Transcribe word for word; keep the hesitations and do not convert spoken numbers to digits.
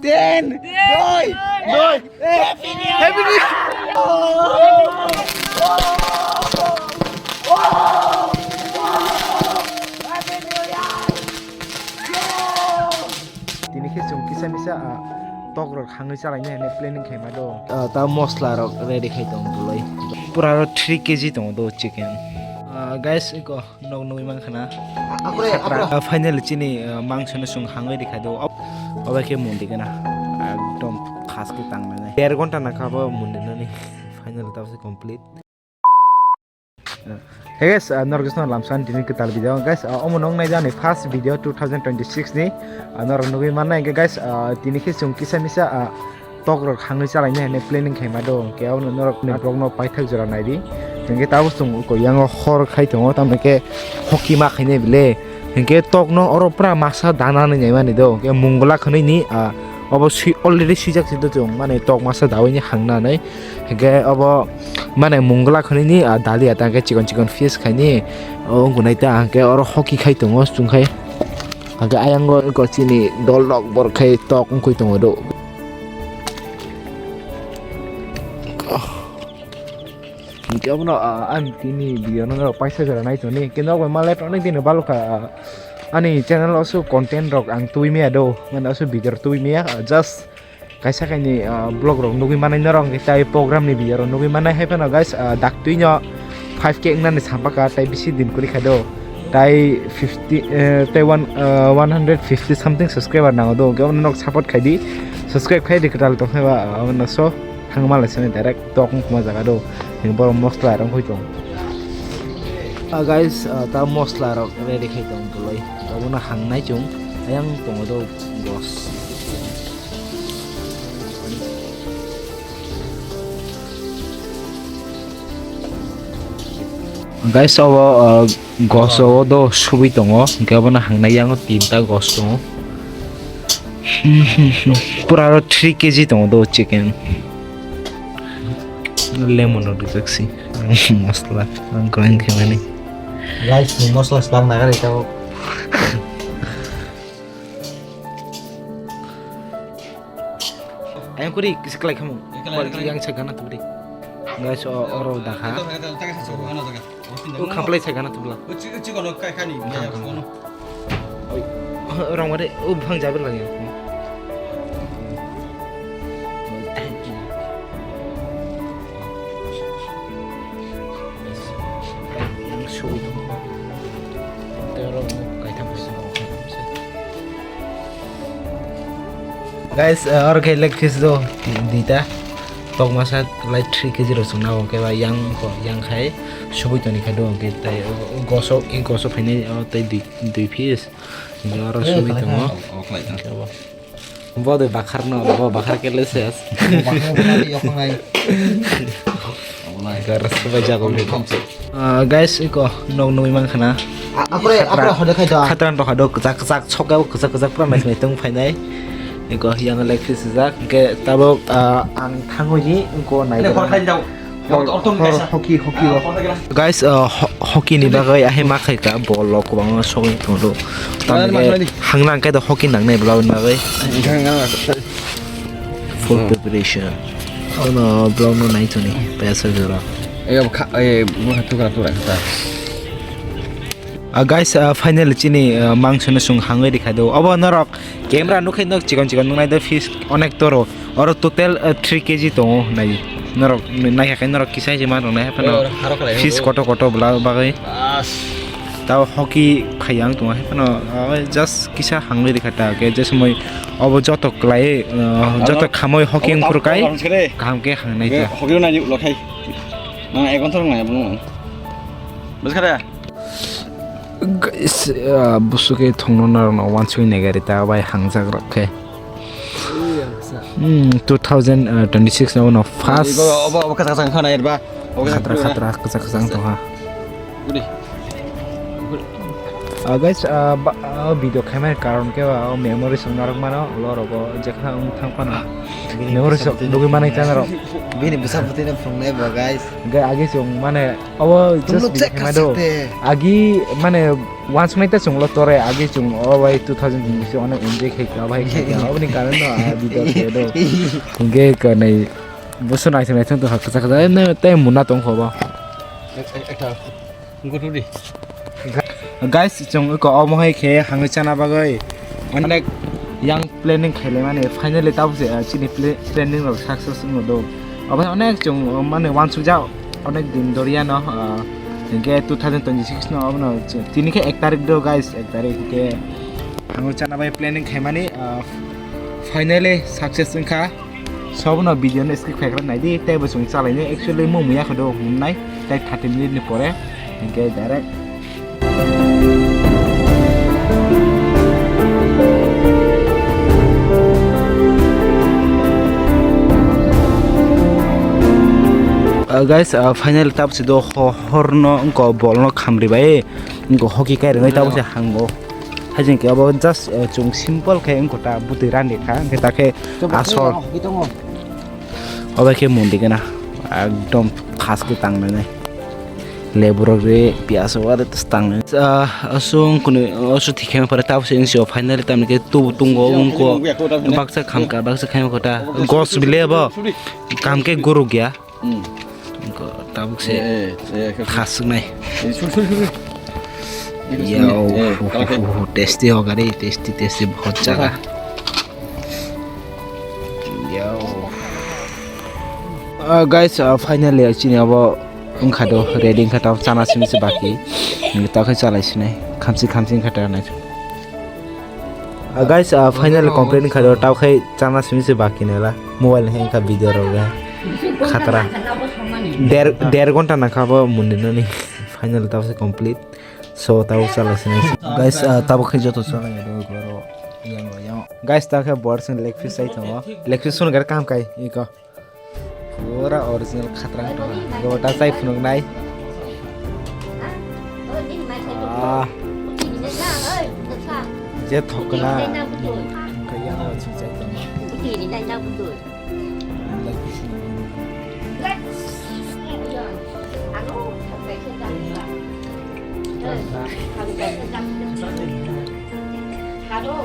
Ten, nine, nine. Happy New Year! Happy New Year! Tini khe chwng kisa misa, ah, tok rok hangwi chalaina hinwi planning khaima do. Ah, ta mosla rok ready khai tong toloi. Pura ro three K G tongo do chicken. Ah, guys, iko. Nog nugwi mankha na. Akore, akore. Ah, finally chini, ah, mangso no chwng hangwi rikha do. Ob-, obo khe mundi gana. Ekdom khas khe tang nai. Der ghonta na kha bo mundi nani. Finally tabuk se complete. Ah, hey guys, ah, norok jesno lamsan tini kwtal video. Guys, ah, omo nong nai jani first video two thousand twenty-six ni. Ah, norok nugwi mannai hwnkhe guys, ah, tini khe chwng kisa misa, ah, tok rok hangwi chalaina hinwi planning khaima do, hwnkhe abono norok ni vlog no paithak jora naidi. Hwnkhe tabuk chwng uko yango hor khai tongo, tamo khe hoki ma khainai bile. Hwnkhe tok no oro pura masa dana hinwi naimani do, hwnkhe mungla khwnwi ni, ah, obo swi-, already swijak se do chwng, mane tok masa dawi ni hangna hinwi. Hwnkhe obo mane mungla khwnwi ni, ah, dalia ta hwnkhe chikon chikon piece khaini, o wngkha nai ta hwnkhe oro hoki khai tongo chwng khai. Hwnkhe ayang o chini dol rok borok khai tok wngkhui tongo do. Hwnkhe abono, ah, ang tini video no norok paisa jora nai tongni. Hwnkhe norok bai ma le tongni tini balokha, ah, ani channel o aswk content rok ang twi maya do. Mane aswk video rok twi maya, ah, just kaisa kaini, ah, vlog rok nugwi manai norok hwnkhe tai program ni video rok nugwi manai hai phano guys, ah, daktwi no five K wngnani sampakha tai bisi din kwrwi kha do. Tai fifty, eh, tai one, eh, one hundred fifty something subscriber nango do. Hwnkhe abono nok support khai di. Subscribe khai di kwtal tong phai ba, ah, abono so thangma lai sini direct tok wng kuma jaga do. Hwnkhe borok mosla rok wngkhui tong. Ah, guys, ah, ta mosla rok ready khai tong toloi. Abono hangnai chwng ayang tongo do gos. Guys, obo, uh, goso o do subui tongo, hwnkhe obono hangnai yango tinta gos tongo. Pura aro three K G tongo do chicken. Lemon rok rijak si. Mosla, ang grind khaimani. Guys, ni mosla swbang nagar ita o. Ayang kuri kisi kalai khamu. Kalai, kalai. Yang sa gana tubri. Guys, o, oro dakha. Ito, ito, ito, ito, ito, ito, ito. O khamplai sa gana tubla. O chi, o chi kono kai khani, ya, ya, kono. Oi, rong mare, o bhang jabe lagi. Yang sui. Terong kaitham kaitham. Guys, uh, oro khe leg piece do duita. Tok masa lai three K G rok chwng nago khe ba yang ko, yang khai subui toni kha do hwnkhe tai goso, i goso phainai o tei dui, dui piece. Hwnkhe oro subui tongo. Bo de bakhar no, bo bakhar kele ses. Gar sabai jago le. Ah, guys, iko nog nugui mankha na. Akore, akore hode khai da. Khatran rok hado kwchak kwchak sok kwchak kwchak pura nai tong phainai. Iko yang leg piece jak ke tabok, ah, ang thangwi ni ko nai. Hor khai dao. Hor, hor, hoki, hoki rok. Guys, uh, ho-, hoki ni bagwi ahe ma khai ka ball rok kwbangma sogwi tongo. Tamni hangna hwnkhe do hoki nangnai bwlaboni bagwi. Full preparation. Ono vlog no nai toni pesa jora. Eh, kha, eh, tukra tukra kha. Ah, guys, ah, finally chini, ah, mangso no chwng hangwi rikha do. Obo norok camera nukhe nok chikon chikon nuknai do fish onek toro. Oro total, ah, three K G tongo nai. Norok nai hakai norok kisa je ma rok nai haphano. Fish koto koto bwla bagwi. Tao hoki phai ang tongo haphano. Ah, just kisa hangwi rikha ta ke je somoi obo joto kwlai, ah, joto khamoi hoki wngphuru kai kaham ke hangnai ta. Hoki nai ulo khai. Nang ek ghonta rok nai bwlung. Bwskha de. Guys, ah, busu khe thongno narwkno wansugwi naigari ta bai hangjak rok khe. Hmm, two thousand twenty-six no uno first. Obo, obo kasa kasa khana erba. Obo kasa khatra khatra kasa kasa tongha. Gudi. Ah, guys, ah, ba, ah, video khaimani karon khe ba, oh, memories wng narwk mano, ulo rogo jekha wng thang phano. Memories rok nugwi manai chana rok. Bini bwsa bwtwi no phunuknai bo, guys. Hwnkhe agi chwng mane obo just video khaimai do. Agi mane wansuknai ta chwnglo tore, agi chwng o bai two thousand twenty-six onek enjoy khai kha, bai khai kha. Oboni karon no, ah, video khe do. Hwnkhe kanai bwsa naithok naithok tongkha, kwchak kwchak. Tei muna tongkha bo. Ekta. Guys, chwng eko omo hai khe hangwi chana bagwi onek yang planning khailai mani, finally tabuk se, ah, chini pla-, planning rok success wngwi do. Obo hai onek chwng, ah, mane wansukjak onek din doriya no, ah, hinkhe two thousand twenty-six no obono chwng, tini khe ek tarik do guys, ek tarik hinkhe hangwi chana bai planning khaimani, ah, finally success wngkha. Sobono video no skip khaikra naidi, tei bo chwng chalaini, actually mung muya khe do hwnwi nai, tei thirty minute ni pore hinkhe direct. Uh, guys, uh, finally tabuk se do ho-, horno wngkha bolno khamri bai wngkha hockey kai rwnai tabuk se hango. Hajeng khe abo just, eh, chwng simple khe wngkha ta bwtwi rani kha, hwnkhe ta khe asol. Obo khe mundi gana ekdom khas khe tangnai. Lebu rok ri, piyas rok ri tangnai. Ah, aswng kunu, aswk thikhe pore tabuk se wngsi o finally tamni khe tubu tungo wngkha. Baksa khamkha, baksa khamkha ta. Gos bile abo. Kam khe guruk ya. Hmm. Tabuk se khasuknai. Eh, eh, eh, suri, suri, suri. Yo, eh, hu, hu, hu, hu, tasty hoga re, tasty, tasty, bahut jaga. Yo. Ah, guys, ah, finally, chini abo wngkha do, ready wngkha, tabuk chana simi se baki. Tabuk khe chalai sinai, khamsi, khamsi wngkha ta nai. Ah, guys, ah, finally complete wngkha do, tao khai chana simi se baki nela. Mobile ni hai wngkha video rok le. Khatra. Der, der ghonta nangkha bo mundi nani. Final tao se complete. So, tao chala sini. Guys, ah, tabo khai joto chala ya do, goro, yang, yang. Guys, ta khe bor sing leg piece sai tongo. Leg piece sun gar kam kai, iko. Pura original khatrang tongkha. Gota chai phunuknai. Ah. Je thokna. Kaya no chai tongma. Haro.